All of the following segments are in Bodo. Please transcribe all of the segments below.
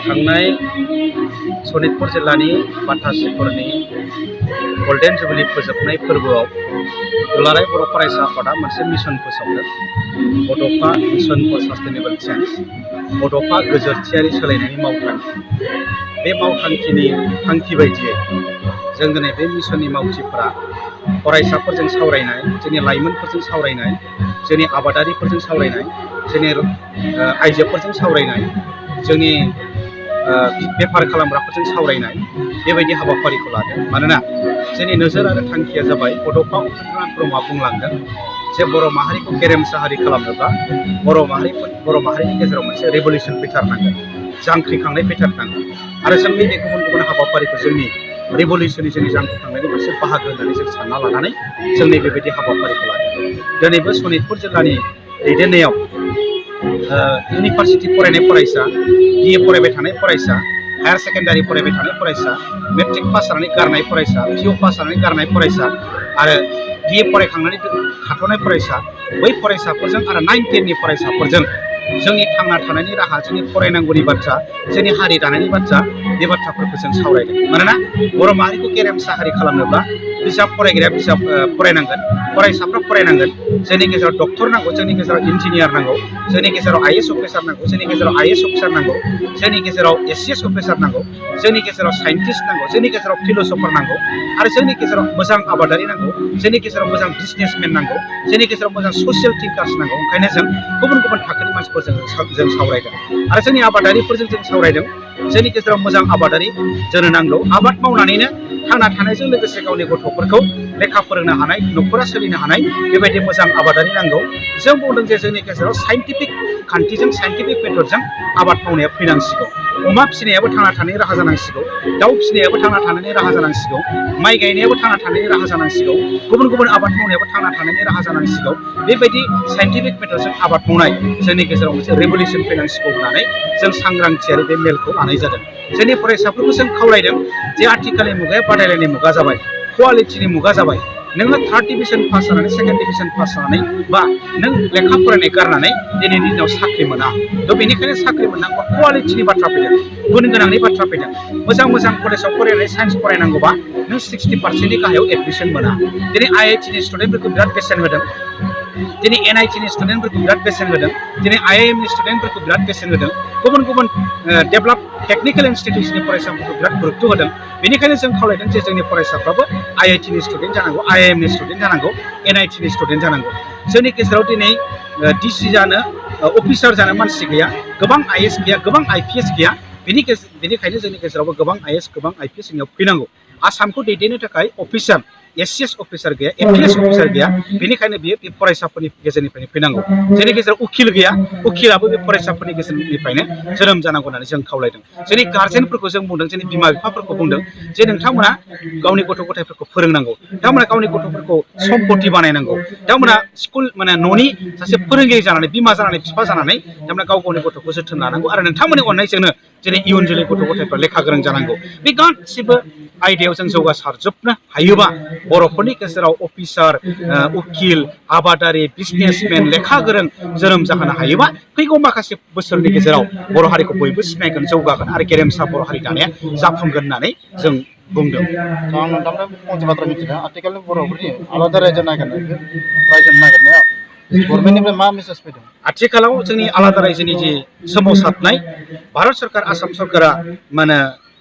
थांनाय सनितपुर जिल्लानि बाथासिखरनि गल्डेन जुबिलि फोजोबनाय फोरबोआव दुलाराय बर' फरायसा आफादा मोनसे मिशन फोसावदों। बड'फा मिशन फर सास्टेनेबल चेन्ज, बड'फा गोजोरथियारि सोलायनायनि मावथांखि। बे मावथांखिनि थांखि बायदियै जों दिनै बे मिशननि मावथिफोरा फरायसाफोरजों सावरायनाय, जोंनि लाइमोनफोरजों सावरायनाय, जोंनि आबादारिफोरजों सावरायनाय, जोंनि आइजोफोरजों सावरायनाय, जोंनि बेफार खालामग्राफोरजों सावरायनाय बेबायदि हाबाफारिखौ लादों। मानोना जोंनि नोजोर आरो थांखिया जाबाय बड'फा उपेन्द्रनाथ ब्रह्मआ बुंलांदों जे बर' माहारिखौ गेरेमसा हारि खालामनोब्ला बर' माहारिनि गेजेराव मोनसे रेभलिउसन फैथारनांगोन, जांख्रिखांनाय फैथारनांगोन। आरो जों बे गुबुन गुबुन हाबाफारिखौ जोंनि रेभलिउसननि जोंनि जांख्रिखांनायनि मोनसे बाहागो होननानै जों सानना लानानै जों बेबायदि हाबाफारिखौ लादों। दिनैबो सनितपुर जिल्लानि दैदेननायाव इउनिभार्सिटि फरायनाय फरायसा, BA फरायबाय थानाय फरायसा, हायार सेकेन्डारि फरायबाय थानाय फरायसा, मेट्रिक पास जानानै गारनाय फरायसा, PU पास जानानै गारनाय फरायसा आरो BA फरायखांनानै थाथ'नाय फरायसा, बै फरायसाफोरजों आरो 9, 10नि फरायसाफोरजों जोंनि थांना थानायनि राहा, जोंनि फरायनांगौनि बाथ्रा, जोंनि हारि दानायनि बाथ्रा, बे बाथ्राफोरखौ जों सावरायदों। मानोना बर' माहारिखौ गेरेमसा हारि खालामनोब्ला बिजाब फरायग्राया बिजाब फरायनांगोन, फरायसाफ्रा फरायनांगोन। जोंनि गेजेराव डक्टर नांगौ, जोंनि गेजेराव इन्जिनियार नांगौ, जोंनि गेजेराव IAS अफिसार नांगौ, जोंनि गेजेराव IAS अफिसार नांगौ, जोंनि गेजेराव SCS अफिसार नांगौ, जोंनि गेजेराव साइन्टिस्ट नांगौ, जोंनि गेजेराव फिल'सफार नांगौ आरो जोंनि गेजेराव मोजां आबादारि नांगौ, जोंनि गेजेराव मोजां बिजनेसमेन नांगौ, जोंनि गेजेराव मोजां ससियेल थिंकार्स नांगौ। ओंखायनो जों गुबुन गुबुन थाखोनि मानसिफोरजों जों सावरायदों आरो जोंनि आबादारिफोरजों जों सावरायदों। जोंनि गेजेराव मोजां आबादारि जोनो नांगौ, आबाद मावनानैनो थांना थानायजों लोगोसे गावनि गथ'फोरखौ लेखा फोरोंनो हानाय, न'खरा सोलिनो हानाय बेबायदि मोजां आबादारि नांगौ। जों बुंदों जे जोंनि गेजेराव साइन्टिफिक खान्थिजों, साइन्टिफिक मेथडजों आबाद मावनाया फैनांसिगौ। अमा फिसिनायाबो थांना थानायनि राहा जानांसिगौ, दाउ फिसिनायाबो थांना थानायनि राहा जानांसिगौ, माइ गायनायाबो थांना थानायनि राहा जानांसिगौ, गुबुन गुबुन आबाद मावनायाबो थांना थानायनि राहा जानांसिगौ। बेबायदि साइन्टिफिक मेथडजों आबाद मावनाय जोंनि गेजेराव मोनसे रेभलिउसन फैनांसिगौ होननानै जों सांग्रांथियारि बे मेलखौ लानाय जादों। जोंनि फरायसाफोरखौ जों खावलायदों जे आथिखालनि मुगाया बादायलायनाय मुगा जाबाय, कुवालिटिनि मुगा जाबाय। नोङो 3rd डिभिजन पास जानानै, 2nd डिभिजन पास जानानै बा नों लेखा फरायनाय गारनानै दिनैनि दिनाव साख्रि मोना। बेनिखायनो साख्रि मोननांगौबा कुवालिटिनि बाथ्रा फैदों, गुन गोनांनि बाथ्रा फैदों। मोजां मोजां कलेजाव फरायनानै साइन्स फरायनांगौबा नों 60%नि गाहायाव एडमिसन मोना। दिनै IIT नि स्टुडेन्टफोरखौ बिराद बेसेन होदों, दिनै NIT नि स्टुडेन्टफोरखौ बिराद बेसेन होदों, दिनै IIM नि स्टुडेन्टफोरखौ बिराद बेसेन होदों, गुबुन गुबुन डेभेलप टेक्निकेल इनस्टिटिउसननि फरायसाफोरखौ बिराद गुरुत्व होदों। बेनिखायनो जों खावलायदों जे जोंनि फरायसाफ्राबो IIT नि स्टुडेन्ट जानांगौ, IIM नि स्टुडेन्ट जानांगौ, NIT नि स्टुडेन्ट जानांगौ। जोंनि गेजेराव दिनै DC जानो, अफिसार जानो मानसि गैया, गोबां IAS गैया, गोबां IPS गैया। बेनिखायनो जोंनि गेजेरावबो गोबां IAS, गोबां IPS जोंनियाव फैनांगौ। आसामखौ दैदेननो थाखाय अफिसार, SCS अफिसार गैया, APS अफिसार गैया। बेनिखायनो बियो बे फरायसाफोरनि गेजेरनिफ्रायनो फैनांगौ। जोंनि गेजेराव उकिल गैया, उकिलाबो बे फरायसाफोरनि गेजेरनिफ्रायनो जोनोम जानांगौ होननानै जों खावलायदों। जोंनि गार्जेनफोरखौ जों बुंदों, जोंनि बिमा बिफाफोरखौ बुंदों जे नोंथांमोना गावनि गथ' गथायफोरखौ फोरोंनांगौ, नोंथांमोना गावनि गथ'फोरखौ सम्पति बानायनांगौ, नोंथांमोना स्कुल न'नि सासे फोरोंगिरि जानानै, बिमा जानानै, बिफा जानानै नोंथांमोना गाव गावनि गथ'खौ जोथोन लानांगौ आरो नोंथांमोननि अननायजोंनो दिनै इयुन जोलै गथ' गथायफ्रा लेखा गोरों जानांगौ। बे गासिबो आयदायाव जों जौगासारजोबनो हायोबा बर'फोरनि गेजेराव अफिसार, उकिल, आबादारि, बिजनेसमेन, लेखा गोरों जोनोम जाहोनो हायोबा फैगौ माखासे बोसोरनि गेजेराव बर' हारिखौ बयबो सिनायगोन, जौगागोन आरो गेरेमसा बर' हारि दानाया जाफुंगोन होननानै जों बुंदों। आं नोंथांनो फंसे बाथ्रा मिथिदों, आथिखालनि बर'फोरनि आलादा रायजो नागिरनायाव गभर्नमेन्टनिफ्राय मा मेसेज फैदों? आथिखालाव जोंनि आलादा रायजोनि जि सोमावसारनाय, भारत सरकार, आसाम सरकारा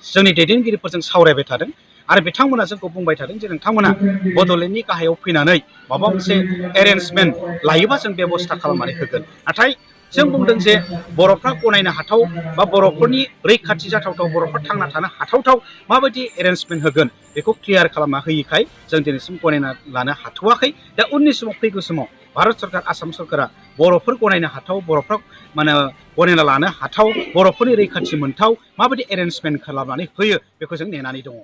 जोंनि दैदेनगिरिफोरजों सावरायबाय थादों आरो बिथांमोना जोंखौ बुंबाय थादों जे नोंथांमोना बड'लेण्डनि गाहायाव फैनानै माबा मोनसे एरेन्जमेन्ट लायोबा जों बेब'स्था खालामनानै होगोन। नाथाय जों बुंदों जे बर'फ्रा गनायनो हाथाव बा बर'फोरनि रैखाथि जाथावथाव, बर'फ्रा थांना थानो हाथावथाव माबायदि एरेन्जमेन्ट होगोन बेखौ क्लियार खालामना होयिखाय जों दिनैसिम गनायना लानो हाथ'वाखै। दा उननि समाव, फैगौ समाव भारत सरकार, आसाम सरकारा बर'फोर गनायनो हाथाव, बर'फ्रा गनायना लानो हाथाव, बर'फोरनि रैखाथि मोनथाव माबायदि एरेन्जमेन्ट खालामनानै होयो बेखौ जों नेनानै दङ।